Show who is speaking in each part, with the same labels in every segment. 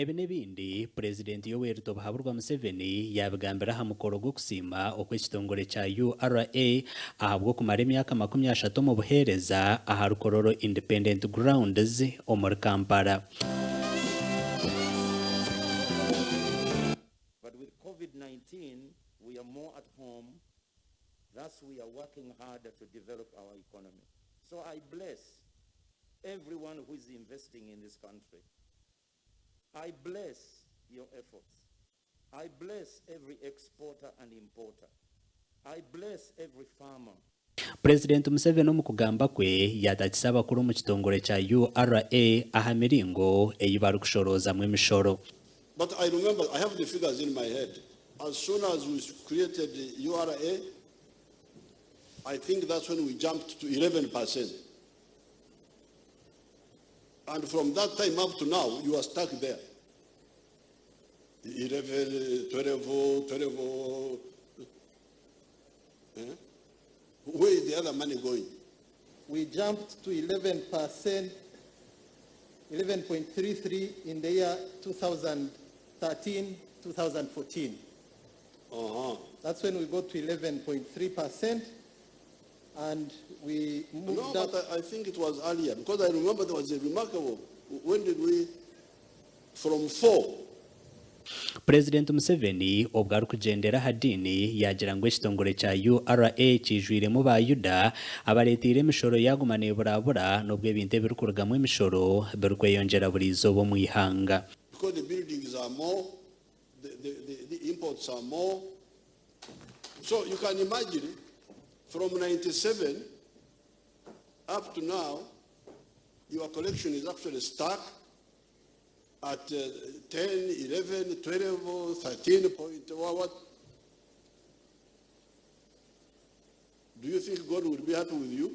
Speaker 1: Ebi n'ebindi, Purezidenti Yoweri Tobuhaburwa Museveni yaabigambira aha mukoro gw'okusiima okw'ekitongore kya URA ahabw'okumara emyaka 30 omu buheereza ahari Kololo Independent Grounds omuri Kampala.
Speaker 2: But with Covid-19, we are more at home, thus we are working harder to develop our economy. So I bless everyone who is investing in this country. I bless your efforts. I bless every exporter and importer. I bless every farmer.
Speaker 1: Purezidenti Museveni omu kugamba kwe yaatakisa abakuru omu kitongore kya URA aha miringo ei barikushoroozamu emishoro.
Speaker 3: But I remember, I have the figures in my head, as soon as we created the URA, I think that's when we jumped to 11%. And from that time up to now, you are stuck there. 11, 12, 12. Eh? Where is the other money going?
Speaker 4: We jumped to 11%, 11.33 in the year 2013, 2014. That's when we got to 11.3% and we moved
Speaker 3: No,
Speaker 4: up.
Speaker 3: but I think it was earlier, because I remember there was a remarkable, when did we, from 4.
Speaker 1: Purezidenti Museveni obwo arikugyendera aha diini yaagira ngu ekitongore kya URA kiijwiremu ba Yuda abareeteire emishoro yaaguma neburabura n'obu ebintu ebirikurugamu emishoro birikweyongyera buri izooba omu ihanga.
Speaker 3: Because the buildings are more, the imports are more. So you can imagine from 97 up to now, your collection is actually stuck at 10, 11, 12, 13 point what. Do you think God will be happy with you?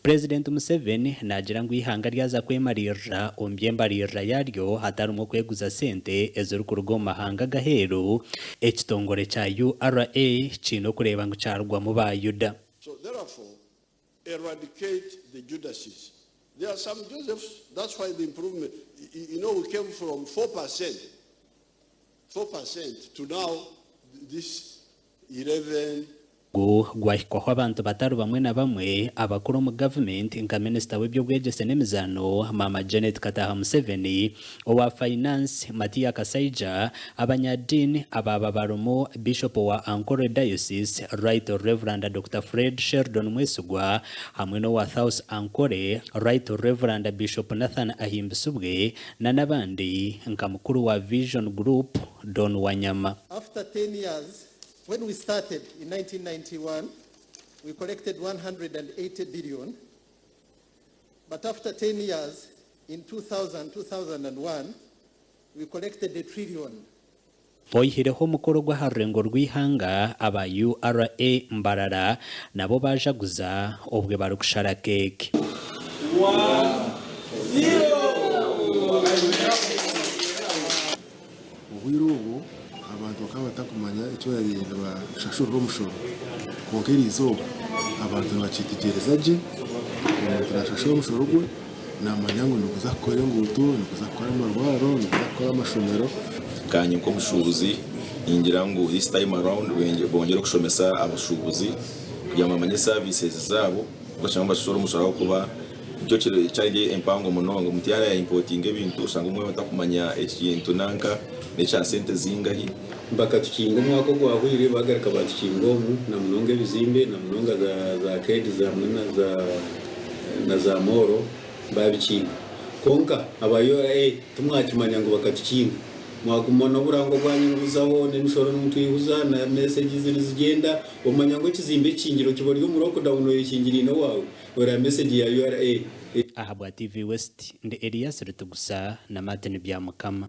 Speaker 1: Purezidenti Museveni naagira ngu eihanga ryaza kwemariirira omu by'embariirira yaaryo hatarimu okweguza sente ezirikuruga omu mahanga ag'aheeru, ekitongore kya URA kiine okureeba ngu kyarugwamu ba Yuda.
Speaker 3: So therefore, eradicate the Judases. There are some Josephs, that's why the improvement, we came from 4% to now this 11.
Speaker 1: Ogu gwahikwaho abantu batari bamwe na bamwe abakuru omu gavumenti nka minisita w'eby'obwegyese n'emizaano Maama Janet Kataaha Museveni, owa Finance Matia Kasaija, abanyadiini abaaba barimu Bishop wa Ankore Diocese Right Rev. Dokita Fred Sheldon Mwesigwa hamwe n'owa South Ankore Right Rev. Bishop Nathan Ahimbisibwe na n'abandi nka mukuru wa Vision Group Don Wanyama.
Speaker 4: After 10 years, when we started in 1991, we collected 180 billion. But after 10 years, in 2000, 2001, we collected a trillion.
Speaker 1: Oyihireho omukoro gw'aha rurengo rw'eihanga, aba URA Mbarara nabo baajaguza obwe barikushara keeki.
Speaker 5: Obwire obwo abantu bakaba batakumanya eki baabaire nibashashurira omushoro, kwonka eri izooba abantu nibakyetegyereza gye. Omuntu naashashura omushoro gwe naamanya ngu niguza kukora enguuto, niguza kukora amarwariro, niguza kukora amashomero.
Speaker 6: Kanye nk'omushuubuzi ningira ngu this time around bongyere okushomesa abashuubuzi kugira ngu bamanye services zaabo oshanga nibashashura omushoro ahabw'okuba Nikyo kiri challenge empango munonga. Omuntu yaaba ya importinga ebintu oshanga obumwe batakumanya ekintu nanka nekya sente zingahi.
Speaker 7: Bakatukinga omwaka ogwahweire bagaruka batukinga omu na munonga ebizimbe na munonga za za arcade hamwe na za na za mall babikinga. Kwonka aba URA timwakimanya ngu bakatukinga. Mwaguma n'oburango bwanyu nibuzaho n'emishoro nimutwihuza na messages nizigyenda omanya ngu ekizimbe ekikingire okiba ori omu lockdown oyekingiriine owaawe. Ora message ya URA.
Speaker 1: Ahabwa TV West, ndi Elias Rutigusa na Martin Byamukama.